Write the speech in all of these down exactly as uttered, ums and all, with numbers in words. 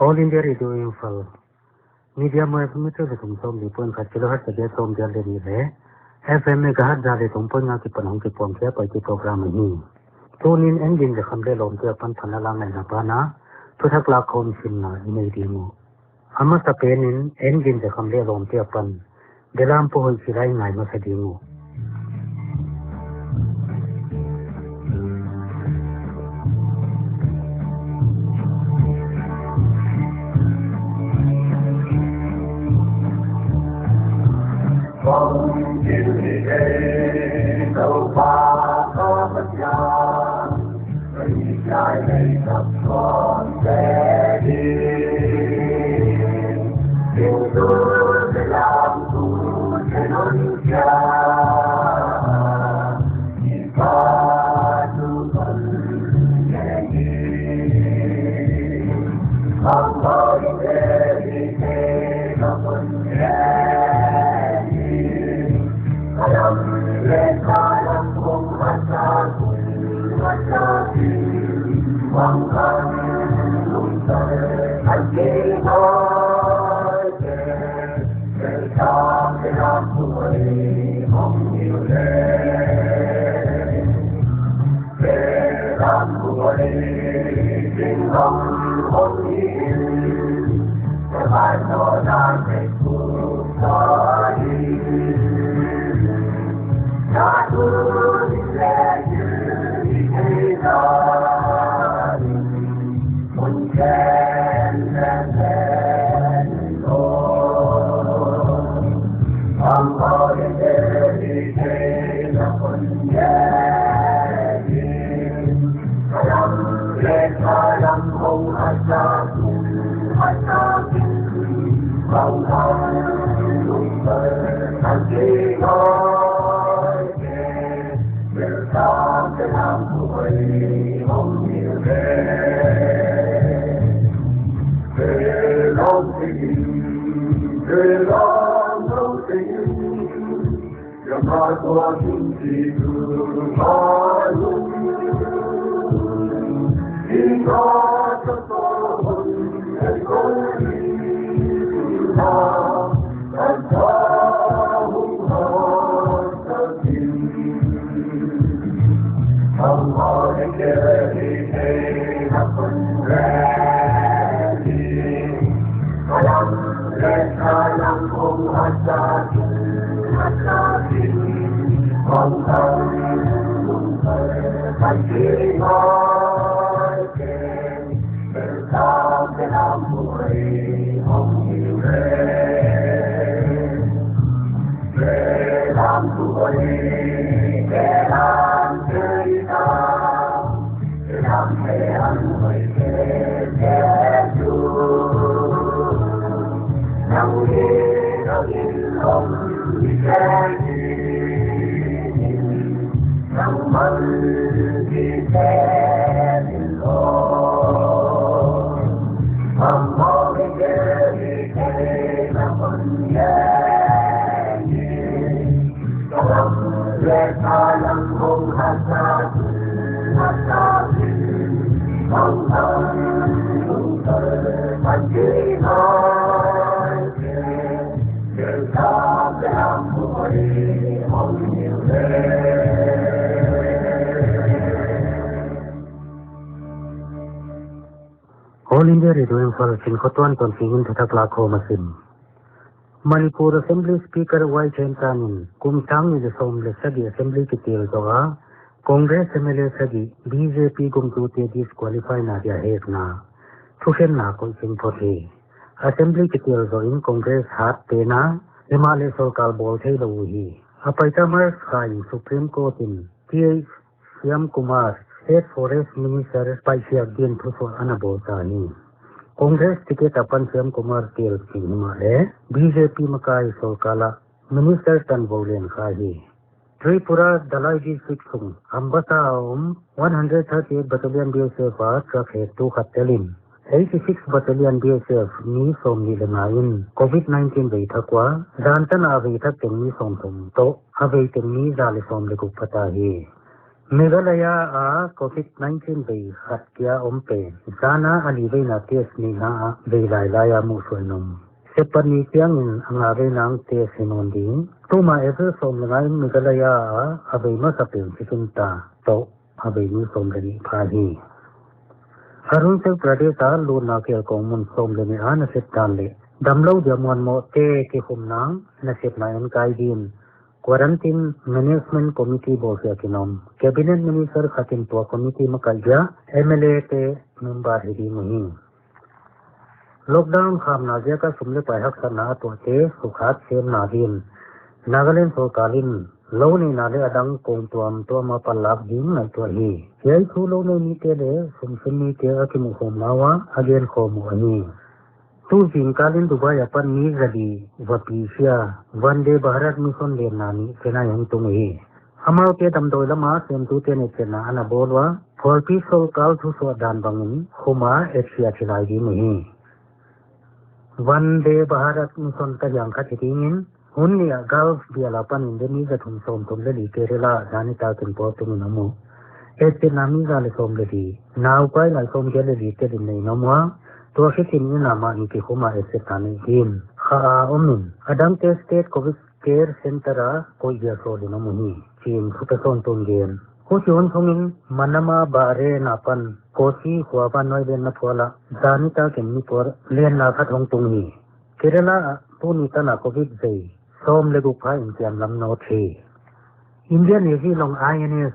All India Radio Imphal. Medium wave meter za thum sawmli point khat, kilohertz za giat sawmgiat leh nih leh F M megahertz za leh thum point nga akipan hong kipuang khia Paite program ahi. Tuni'n Engin Zakham leh Lawmte apan phatna la ngaihna banah thuthak lakkhawm simna i nei ding uh. A masapen in Engin Zakham leh Lawmte apan Belam Pu Hoihchilai i ngai masa ding uh. All India Radio Imphal, Sinkhotuan Tonping in thuthak lakkhawm a sim. Manipur Assembly Speaker Y Khentan in kum sang nih leh sawm leh sagih Assembly kitel zoh a, Congress M L A sagih B J P gumtute disqualify na dia hekna thukhenna koih ching phot hi. Assembly kitel zoh in Congress hat pen a, himahleh sorkar bawl theilou uhi. A paita March kha in Supreme Court in T H Shyamkumar, State Forest Minister paihkhiak din thusuah ana bawl ta hi. Congress ticket apan Shyamkumar tel ching himahleh B J P makai sorkar ah Minister tanvou len kha hi. Tripura Dhalai District sung Ambasa a om one hundred thirty-eight Battalion B S F a truck hektu khat tel in Eighty-six Battalion B S F mi sawmnih leh nga in Covid nineteen vei thak ua, zan tan a vei thak teng mi sawmthum toh, a vei teng mi za leh sawm leh guk phata hi. Meghalaya a Covid nineteen vei khat kia om pen, zan a a li veina test neihna ah vei lailai a muhsuah in om. Seppatni chiangin a nga veina test hi nawn ding. Tuma April sawm leh nga in Meghalaya a a vei masa pen Sikkim ta toh, a vei mi sawm leh nih pha hi. Arunachal Pradesh a lutna kel kawng mun sawm leh nih a nasep dan leh damlou dia muanmoh te kikhumna nasepna enkai din Quarantine Management Committee bawlkhiak in om. Cabinet Minister khat in tua committee makaih dia M L A te member hi ding uhi. Lockdown khamna ziaka sum leh pai haksatna a tuahte sukhat semna din Nagaland sorkar in lou neihna leh adang kawng tuamtuam a panlak ding ngaihtuah hi. Hiai thu lou nei mite leh sumsun mite a kimuhkhawmna ua a genkhawm uh ahi. Tu zingkal in Dubai apan mi zali va pi sia Vande Bharat Mission lenna nih Chennai hong tung uhi. Amaute damdawi lama semtute nih chenna ana bawl ua, phualpi sorkar thusuah dan bangin khum a etkhia thilai ding uhi. Vande Bharat Mission ka hiang khat hi dingin, hun nih a Gulf bial apan in Delhi za thum sawmthum leh li Kerala zan nitak in pawt tung in om uh. Etchetna mi za leh sawm leh li, naupai lai sawmgiat leh li tel in nei in om ua, tua khit in inn a mah in kikhum a etchetna nei din kha a om in, adangte State Covid Care Center a koih dia sawl in om uhi, chiin thu pesawn tu'n gen. Huchi hun sungin Manama Bahrain apan Kochi khua vannoi lenna phual ah zan nitak in mi pual lenna khat hong tung hi. Kerala ah tuni tan a Covid vei sawm leh guk pha in kiam lam nawn hi. India Navy long I N S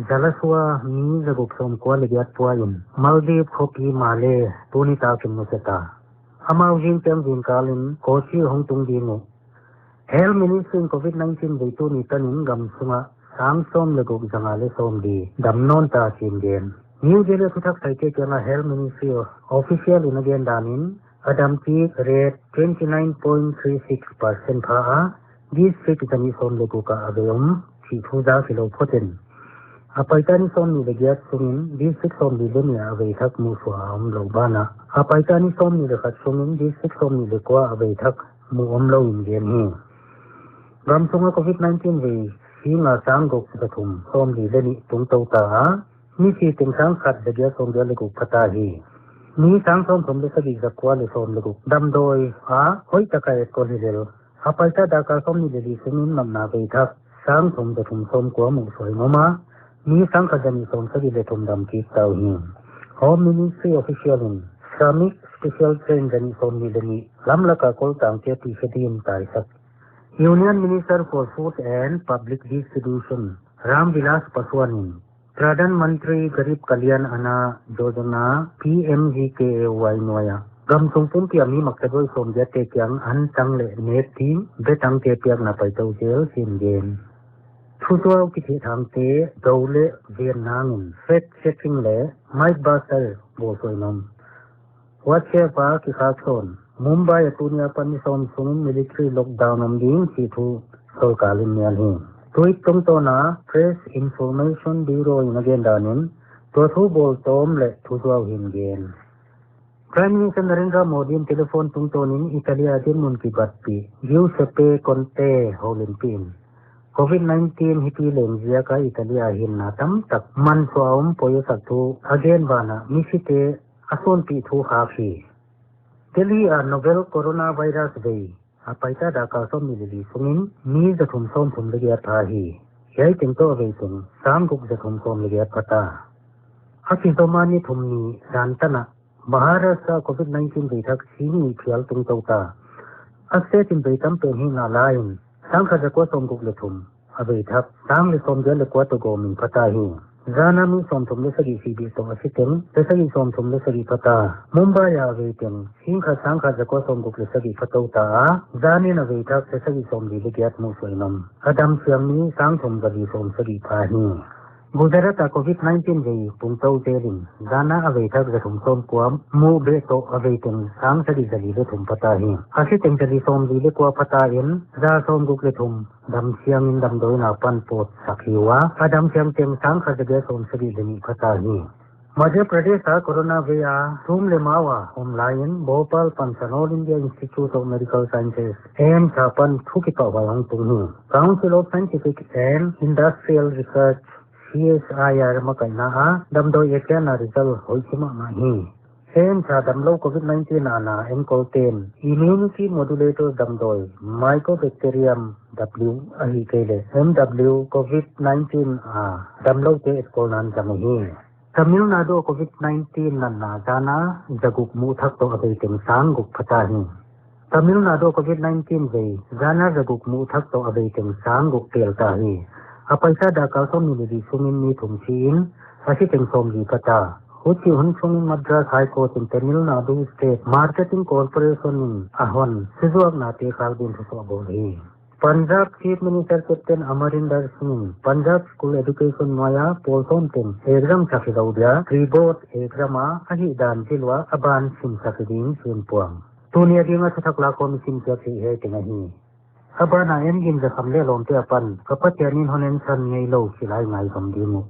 Jalaswa mi za guk sawmkua leh giat pua in Maldives khopi Malé tuni tak in nusia ta. Amau zingchiang zingkal in Kochi hong tung ding uh. Health Ministry in Covid nineteen vei tuni tan in gam sunga sang sawm leh guk za nga leh sawmli dam nawn ta chiin gen. New Delhi thuthak saite kianga Health Ministry official in a gen dan in, a dam kik rate twenty nine point three six percent pha a, district za nih sawm leh guk ah a vei om chih thu za hilou phot in, a paita ni sawmnih leh giat sungin district sawmli leh nih ah a vei thak muhsuah a omlou banah, a paita ni sawmnih leh khat sungin district sawmnih leh kua ah a vei thak muh omlou in gen hi. Gam sunga Covid nineteen vei singa sang guk za thum sawmli leh nih tungtou ta a, mi si teng sang khat za giat sawmgiat leh guk phata hi. Mi sang sawmthum leh sagih za kua leh sawm leh guk damdawi a hoihtaka etkol hi lel. A paita dak a sawmnih leh li sungin natna vei thak sang thum za thum sawmkua muhsuah in om a, mi sang khat za nih sawmsagih leh thum dam kik ta uhi. Home Ministry official in Shramik Special Train za nih sawmnih leh nih lamlaka koltangte pi khe din taisak. Union Minister for Food and Public Distribution Ram Vilas Paswan in Pradhan Mantri Garib Kalyan Anna Yojana, P M G K A Y nuai a gam sung pumpi a mi maktaduai sawmgiat te kiang an tang leh nek ding betang te piakna paitou zel chiin gen. Thusuau kithehthangte dou leh zen nangin fact checking leh Mythbuster bawlsuah in om. WhatsApp a kikhaksawn, Mumbai a tuni apan ni sawm sungin military lockdown om ding chih thu sorkar in nial hi. Tweet tungtawna Press Information Bureau in a gen danin, tua thu bawl tawm leh thusuau hi'n gen. Prime Minister Narendra Modi in telephone tungtawnin Italy a dinmun kibatpih Giuseppe Conte houlimpih in, Covid nineteen hipi leng ziaka Italy a hinna tamtak mansuah om poi a sak thu a gen banah misite a sunpih thu khak hi. Delhi a novel coronavirus vei a paita dak a sawmnih leh li sungin mi za thum sawmthum leh giat pha hi. Hiai teng toh a vei teng sang guk za thum sawm leh giat phata. A kizom a ni thum ni zan tan a Maharashtra Covid nineteen vei thak sing nih phial tungtou ta. A state in vei tam pen hihna laiin sang khat za kua sawm guk leh thum a vei thak sang leh sawmgiat leh kua toh gawm in phata hi. Zan a mi sawmthum leh sagih sibih toh a si teng leh sagih sawmthum leh sagih phata. Mumbai a vei teng sing khat sang khat za kua sawm guk leh sagih phatou ta a, zan in a vei thak leh sagih sawmli leh giat muhsuah in om. A damsiang mi sang thum za li sawmsagih pha hi. Gujarat a Covid nineteen vei pungtou zel in zan a a vei thak za thum sawmkua muh beh toh a vei teng sang sagih za li leh thum phata hi. A si teng za li sawmli leh kua phata in za sawm guk leh thum damsiang in damdawi in a pan pawtsak hi ua, a damsiang teng sang khat za giat sawmsagih leh nih phata hi. Madhya Pradesh a corona vei a thum le mau a om lai in Bhopal pansan All India Institute of Medical Sciences, AIIMS apan thu kipahhuai hong tung hi. Council of Scientific and Industrial Research, CSIR makaihna a damdawi etkhiakna result hoih chi mahmah hi. AIIMS a damlou covid nineteen a na enkol ten immunity modulator damdawi Mycobacterium W ahihkeileh M W covid nineteen a damloute etkolna zang hi. Tamil Nadu a covid nineteen natna zana zaguk muhthak toh a vei teng sang guk phata hi. Tamil Nadu a covid nineteen vei zana zaguk muhthak toh a vei teng sang guk tel ta hi. A paisa dak kal sawmnih le li sungin mi thum si in, a si teng sawmli phata. Huchi hun sungin Madras High Court in Tamil Nadu State Marketing Corporation in a hon suzuaknate khalbin thusuah bawl hi. Punjab Chief Minister Captain Amarinder Singh in Punjab School Education nuai a pawl sawm teng exam sak hilou dia pre-board exam a ahihdan zil ua a ban simsak ding sunpuang. Tuni a ding a thuthak lakhawm i simkhiak hi hiai teng ahi. A ban a M Ginzakham le lawmte apan ka Pathian in hon ensan ngeilou silai ngaidam ding uh.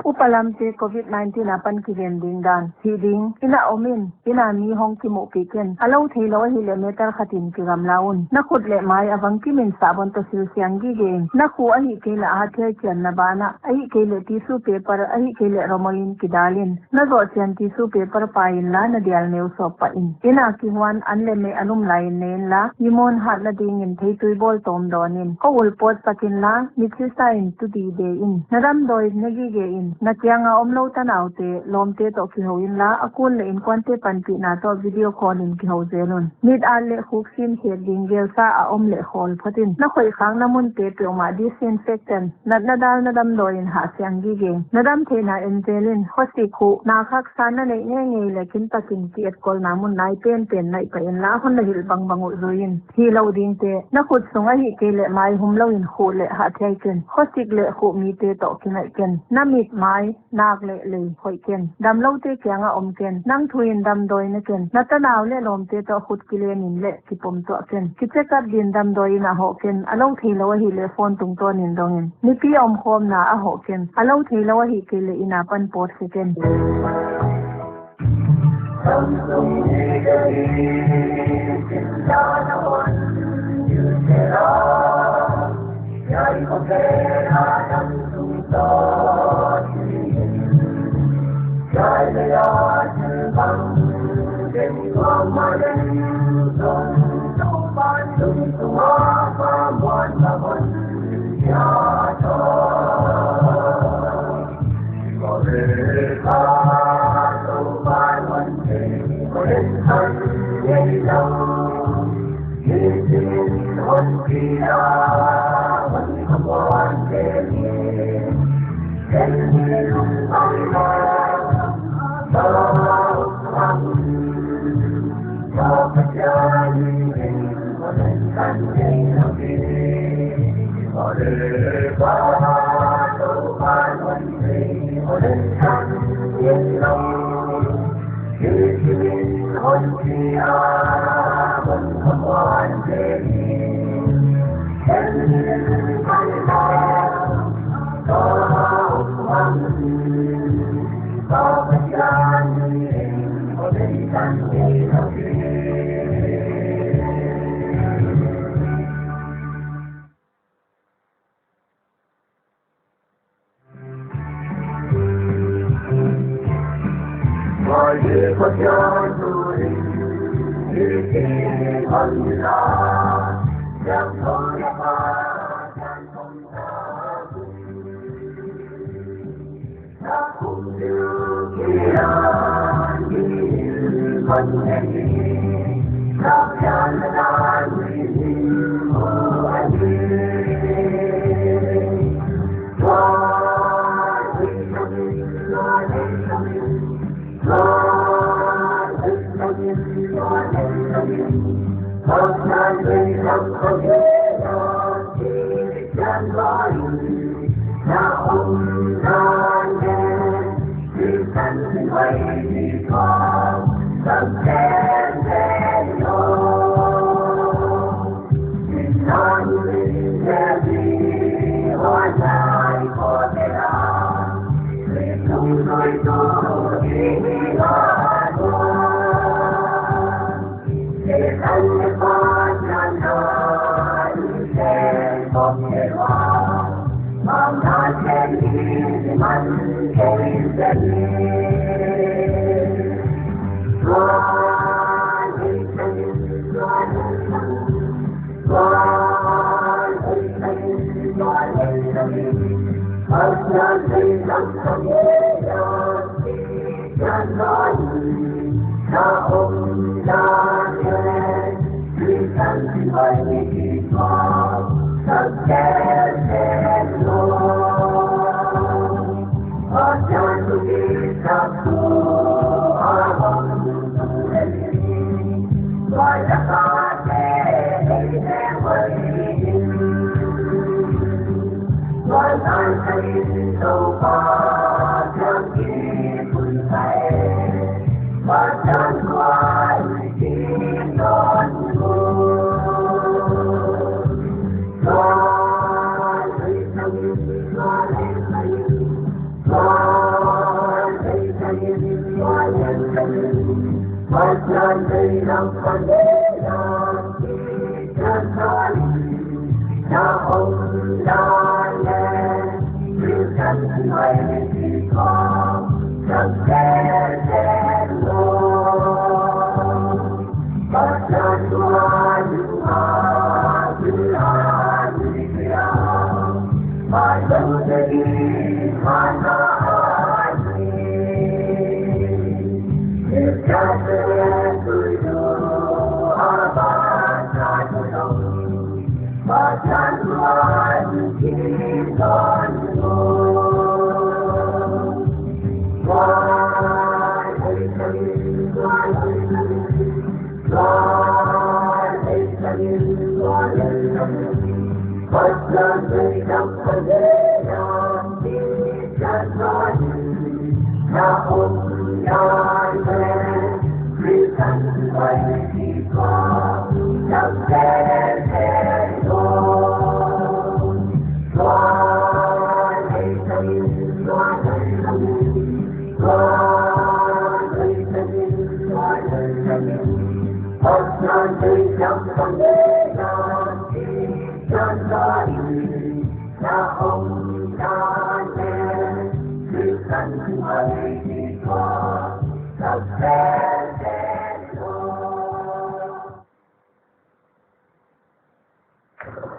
Upa lamte covid nineteen apan kiven ding dan. Hih ding, inn a om in, inn a mi hong kimuhpih ken. A lou theilou ahihleh meter khat in kigamla un. Na khut leh mai a vang kim in sabon toh sil siang gige in. Na khuh ahihkeileh a hathiai chianna banah, ahihkeileh tissue paper, ahihkeileh rumal in kidal in. Na zoh chian tissue paper pai inla na dial neu sawp pah in. Inn a kihuan an leh meh a lum lai in ne inla, imun hatna dingin theitui bawl tawm dawn in. Kho ul pawt sak inla, mit sisa in tu dide in. Na damdawi na gige in. Na kianga omlou tanaute, lawmte toh kihou inla, a kun leh inkuante panpihna toh video call in kihou zel un. Mit at leh khuk sin khet ding gelsa a om leh khawl phot in. Na khoihkhakna munte peuhmah disinfectant, natna dalna damdawi in hah siang gige. Na damtheihna en zel in, khosik, khuh, nak haksa na neih ngeingei leh kintakin ki-etkolna mun nai penpen naih pah inla, hon na hilh bangbang uh zui in. Hihlou dingte, na khut sung ahihkeileh mai humlou in khuh leh hathiai ken. Khosik leh khuh mite toh kinaih ken. Na mit, mai, nak leh lei hoih ken. Damloute kianga om ken. Nang thu in damdawi ne ken. Na tanau leh lawmte toh khut kilen in leh kipom tuah ken. Ki-check up din damdawi in a hoh ken. A lou theilou ahihleh phone tungtawn in dong in. Mipi omkhawmna a hoh ken. A lou theilou ahihkeileh inn apan pawt khe ken.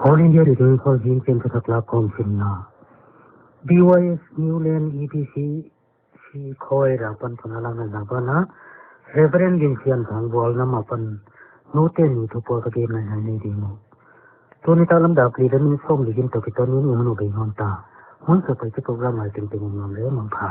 All India Radio Imphal, Zing Pen Kathak Lak Kawm Simna. B Y S New Land E B C C Khoi ra pan puna lang na bana. Reverend Gin Sian Thang Bual na ma pan. Nute ni thu pua ka gen na hai ni di mo. Tuni ta lam dak li leh minute sawmli gin toh kiton in i mu uh bei nawn ta. Hun sawtpi chi program ngaih tengteng in nuam leh mangpha.